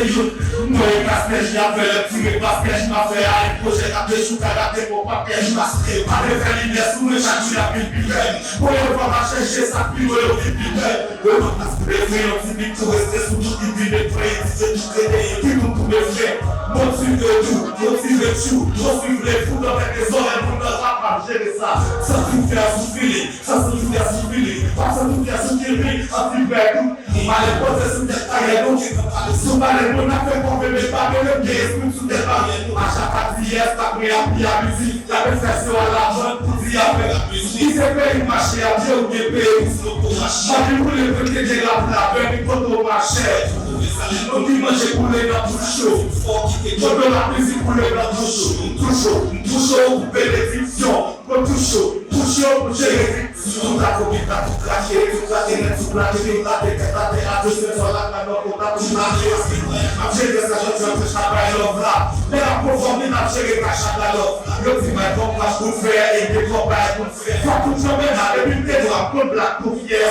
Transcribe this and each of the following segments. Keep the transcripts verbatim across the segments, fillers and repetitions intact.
Youn, mwen e Kasnèj, y ap fè lè tire paskèj, m ap fè a yon pwojè k ap dechouka, gate bon pakèj, maske, pa te fè limyè sou mwen, chak jou y ap vin pi rèd. Voye vwa pa chèche, sa k pi lwen yo vin pi bèl. Yo pa pas pou bezwen yon ti bit tou reste sou tout ki vin netwaye, ti se tout rete, epi nou tou bezwen. Motive tou, motive tjou, nou swiv le fou nan tèt e zòrèy moun nan rap ap jere sa. Santi w fè sou feeling, sa santi w fè sou feeling, pa santi w fè sou killing, anti vè tou. Malè poze sou tèt kayè nou ki nan pale sou pale moun ap fè pòv e met pa mele m gen espri m sou tèt pa mwen nou acha pa di yès pa mwen api abizif y ap fè se w a la mòd pou di apre ki se peyi mache a pye oubyen peyi pou sou pou mache. Mwen vin koule pou te gen rap la vè ni poto machè. Nou ki manje koule nan bouch yo. Poto la mizik koule nan bouch yo. M tou cho, m tou cho pou benediksyon. Mwen tou cho, tou cho pou jere. Tout la kopi ta tou krache, tou krache nèt sou plake, tou late tèt atè a tou sèl swa la ka nan kontak tou lage. Ap jere sa jodi an pèch la bay love la. Lè l ap konfòm li n ap jere kach ak la love. Yo di bay kòb kach pou fè e de kòb bay pou fè. Fò tout jan men la depi m te dwa m konn blak pou fyè.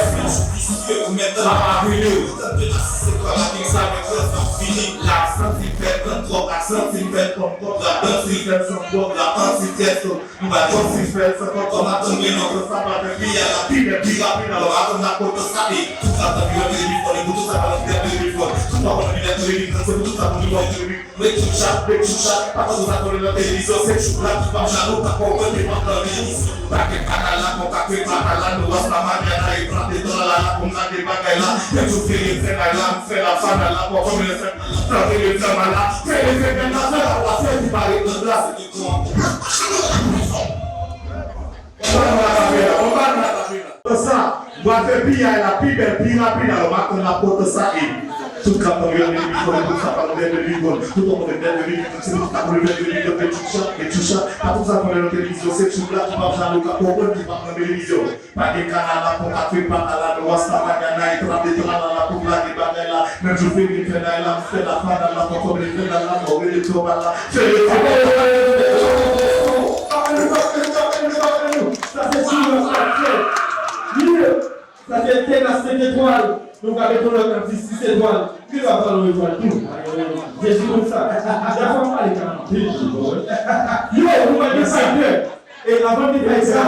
Visye ou mèt la pa vini ou tann de la si se kwa la king sa men frè sa fini. La santi fè pran twòp la santi fè pran twòp la dansi fè san twòp la anti tèt. Nou pa twòp si fè l, se pòtò n ap tann men nan pran sa pa fè pi a la pi bèl pi rapid alò atann n ap kontan sa e tout sa tann yo tele mi fò li pou tout sa pa nan fè tele mi fò tout pa konn mi tele mi fò se pou tout sa pou li fò tele mi mwen tchoucha mwen tchoucha pa konn sa konn nan televizyon se tchou la ki pa jalou pa konprann li pa pran li pa gen kanal la kontak fè pa kanal nou wasta maryana e plante tralala pou m lage bagay la mwen tou fè li fè la la m fè la fanal la konprann mwen fè Sa se le fè mal la, se le fè bèl la, fè la pase di pale nan glas. Sa, m pral fè piyay la pi bèl, pi rapid, alò m ap tann la pote sa e tout k ap tann yo, li fò tout sa pa lè li bon, tout moun lè li bon, se tout sa pou lè li bon, e tout sa, e tout sa, pa tout sa pou lè nan televizyon, se tout la ki p ap jalou, k ap konprann, ki p ap nan televizyon. Pa gen kanal la pou ka fè pa ala nou wasta pa gen anay trap de tralala pou plage bagay la menm jou fè gen fè nay la m fè la panal la poko men fè la la mò rele tò pa la fè le fè Sa se silans k ap fèt. Sa se tenas senk etwal. Nou ka mete lòt nan di sis etwal. Li va pran yon etwal tou. Jezi konn sa. Dafwa m pale ka anpil. Yo, nou pa gen sa. E avan m te fè sa,